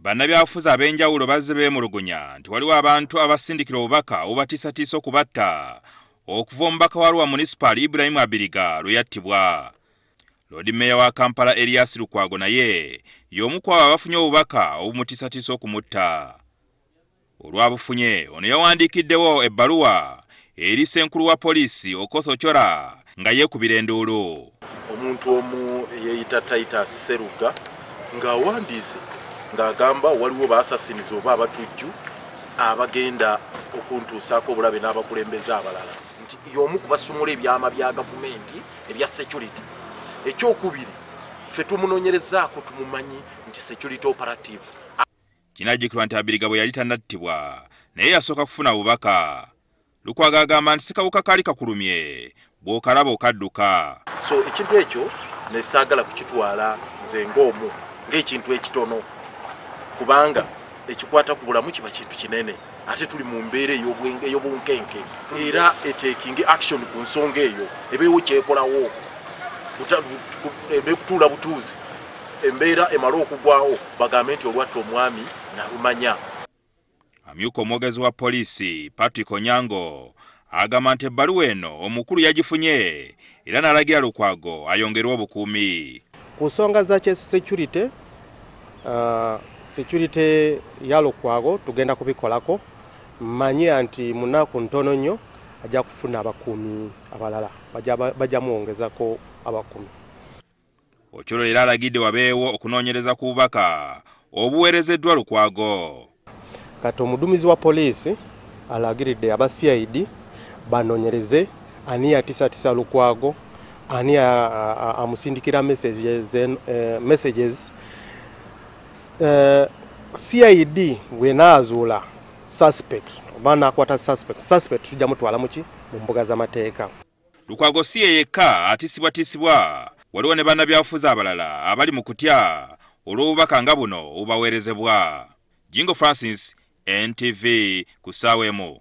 Bannabyabufuzi ab'enjawulo bazze beemulugunya nti waliwo abantu abasindikira obubaka obubatiisatiisa okubatta okuva omubaka wa Arua Municipal Ibrahim Abiriga lwe yattibwa. Lord Mayor wa Kampala Erias Lukwago naye y'omu ku abo abafunye obubaka obumutiisatiisa okumutta. Olwabufunye ono yawandiikiddewo ebbaluwa eri ssenkulu wa poliisi Okoth Ochola nga yeekubira enduulu. Omuntu omu eyeeyita Titus Seruga ng'awandiise ng'agamba waliwo baasasiniza oba abatujju abagenda okuntuusaako obulabe n'abakulembeze abalala, nti y'omu ku basumula ebyama bya gavumenti ebya security. Ekyokubiri, ffe tumunoonyerezaako tumumanyi nti security operative. Kinajjukirwa nti Abiriga bwe yali tannattibwa naye yasooka kufuna bubaka. Lukwago agamba nti sikawuka kaali kakulumye bw'okalaba okadduka. So ekintu ekyo ne saagala kukitwala nze ng'omu ng'ekintu ekitono, kubanga ekikwata ku bulamu kiba kintu kinene, ate tuli mu mbeera ey'obunkenke, era etekinge action ku nsonga eyo, ebeewo kyekolawo, ebe kutuula butuuzi, embeera emale okugwawo bagambe nti olwatta omwami nalumanya. Amyuka omwogezi wa poliisi Patrick Onyango agamba nti ebbaluwa eno omukulu yagifunye era n'alagira Lukwago ayongerwe obukuumi. Ku nsonga za security, security ya Lukwago tugenda kubikolako. Mmanyi nti munaku ntono nnyo ajja kufuna abakuumi abalala, bajja muwongezako abakuumi. Ochola era alagidde wabeewo okunoonyereza ku bubaka obuweerezeddwa Lukwago. Kati omuduumizi wa poliisi alagiridde aba CID banoonyereze ani yatiisatiisa Lukwago, ani amusindikira messages. CID bwenaazuula suspect oba nakwata suspect tujja mutwala muki mu mbuga z'amateeka. Lukwago si ye yekka atiisibwatiisibwa, waliwo ne bannabyabufuzi abalala abali mu kutya olw'obubaka nga buno obubaweerezebwa. Jingo Francis, NTV, ku ssaawa 1.